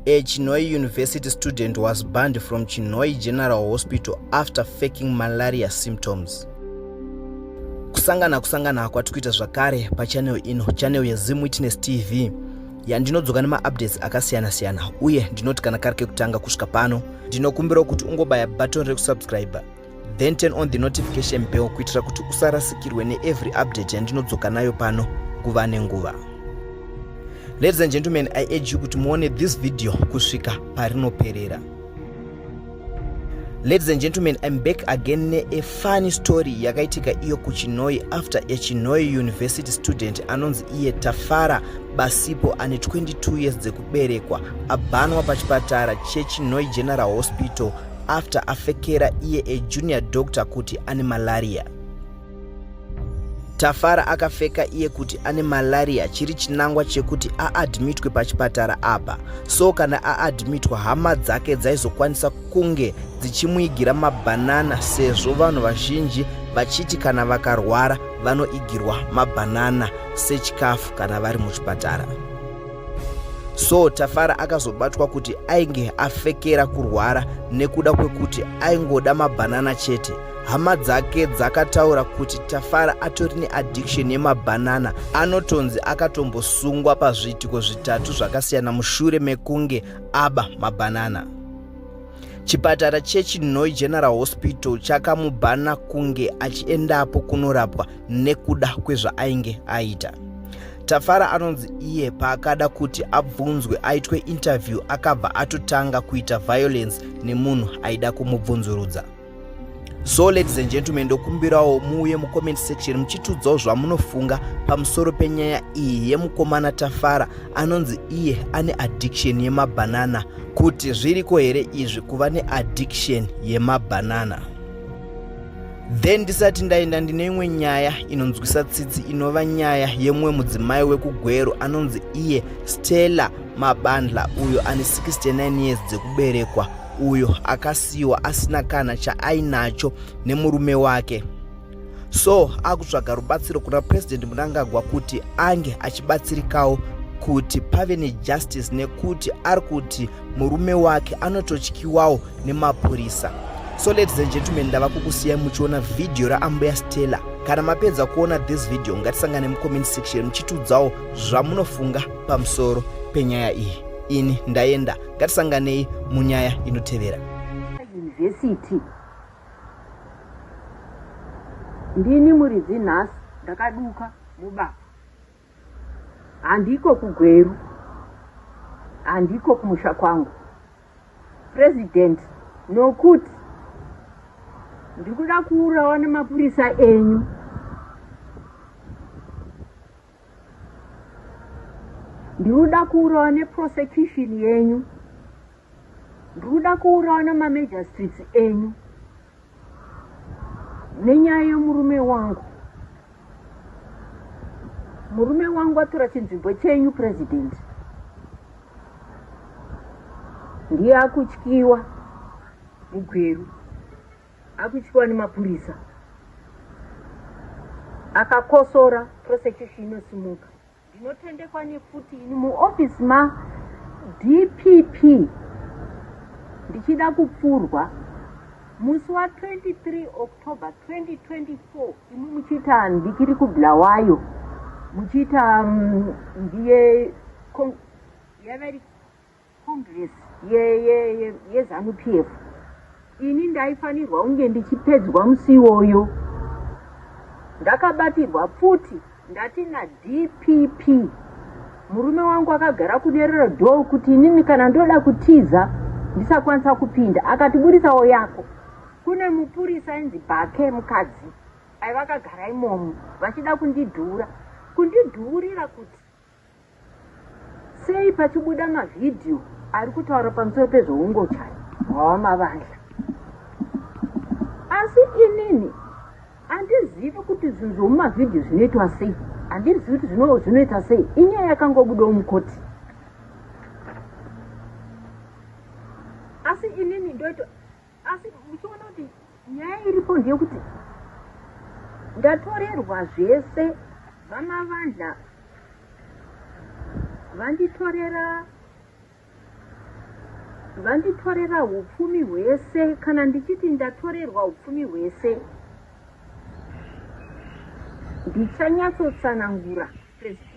A Chinhoyi University student was banned from Chinhoyi General Hospital after faking malaria symptoms. Kusangana kusangana kwatiri kuita zvakare pachannel ino, channel yeZim Witness TV yandinodzoka nemaupdates akasiyana siyana, uye ndinoti kana kari kekutanga kusvika pano ndinokumbirawo kuti ungobaya button rekusubscribe then turn on the notification bell kuitira kuti usarasikirwe neevery update yandinodzoka nayo pano nguva nenguva. Ladies and gentlemen, I urge you kuti muone this video kusvika parinoperera. Ladies and gentlemen, I'm back again ne funny story yakaitika iyo kuChinhoyi after a Chinhoyi University student anonzi iye Tafara Basipo ane 22 years dzekuberekwa abhanwa pachipatara cheChinhoyi General Hospital after afekera iye a junior doctor kuti ane malaria. Tafara akafeka iye kuti ane malaria chiri chinangwa chekuti aadmitwe pachipatara apa, so kana aadmitwa hama dzake dzaizokwanisa kunge dzichimuigira mabhanana sezvo vanhu vazhinji vachiti kana vakarwara vanoigirwa mabhanana sechikafu kana vari muchipatara. So Tafara akazobatwa kuti ainge afekera kurwara nekuda kwekuti aingoda mabhanana chete. Hama dzake dzakataura kuti Tafara atori neaddiction yemabhanana, anotonzi akatombosungwa pazviitiko zvitatu zvakasiyana mushure mekunge aba mabhanana. Chipatara cheChinhoyi General Hospital chakamubhana kunge achiendapo kunorapwa nekuda kwezvaainge aita. Tafara anonzi iye paakada kuti abvunzwe aitwe interview akabva atotanga kuita violence nemunhu aida kumubvunzurudza. So ladies and gentlemen, ndokumbirawo muuye mucomment section muchitiudzawo zvamunofunga pamusoro penyaya iyi yemukomana Tafara anonzi iye ane addiction yemabhanana, kuti zviriko here izvi kuva neaddiction yemabhanana. Then ndisati ndaenda ndine imwe nyaya inonzwisa tsitsi inova nyaya yemumwe mudzimai wekuGweru anonzi iye Stella Mabandla uyo ane 69 years dzekuberekwa, uyo akasiyiwa asina kana chaainacho nemurume wake. So akutsvaga rubatsiro kuna President Mnangagwa kuti ange achibatsirikawo kuti pave nejustice nekuti ari kuti murume wake anototyiwawo nemapurisa. So ladies and gentlemen, ndava kukusiyai muchiona vhidhiyo raambuya Stella. Kana mapedza kuona this video, ngatisangane mucomment section muchitiudzawo zvamunofunga pamusoro penyaya iyi. Ini ndaenda, ngatisanganei munyaya inotevera. University ndini muridzi nhasi ndakaduka mubako, handiko kuGweru, handiko kumusha kwangu, President, nokuti ndiri kuda kuurawa nemapurisa enyu. Ndiri kuda kuurawa neprosecution yenyu. Ndiri kuda kuurawa nemamagistrates enyu nenyaya yemurume wangu. Murume wangu atora chinzvimbo chenyu, President. Ndiye akutyiwa muGweru, akutyiwa nemapurisa. Akakosora, prosecution inosimuka. Ndinotendekwa nefuti ini muofisi maDPP ndichida kupfurwa musi wa23 October 2024, imi muchiita ndikiri kuBulawayo, muchiita ndiye yava congress yeZANU PF. Ini ndaifanirwa kunge ndichipedzwa musi iwoyo. Ndakabatirwa pfuti ndati naDPP. Murume wangu akagara kuderera dhoo kuti inini kana ndoda kutiza ndisakwanisa kupinda, akati burisawo yako. Kune mupurisa ainzi Bhake, mukadzi aiva akagara imomo, vachida kundidhura, kundidhuurira kuti sei pachibuda mavhidhiyo ari kutaura pamusoro pezveungochani hwavaMavandla. Asi inini handizivi kuti zvinhu zvomumavhidhiyo zvinoitwa sei, handizivi kuti zvinoita sei. Inyaya yakangobudawo mukoti, asi inini ndoito. Asi muchiona kuti nyaya iripo ndeyekuti ndatorerwa zvese. VaMavandla vanditorera Vanditorera upfumi hwese. Kana ndichiti ndatorerwa upfumi hwese, ndichanyatsotsanangura, President.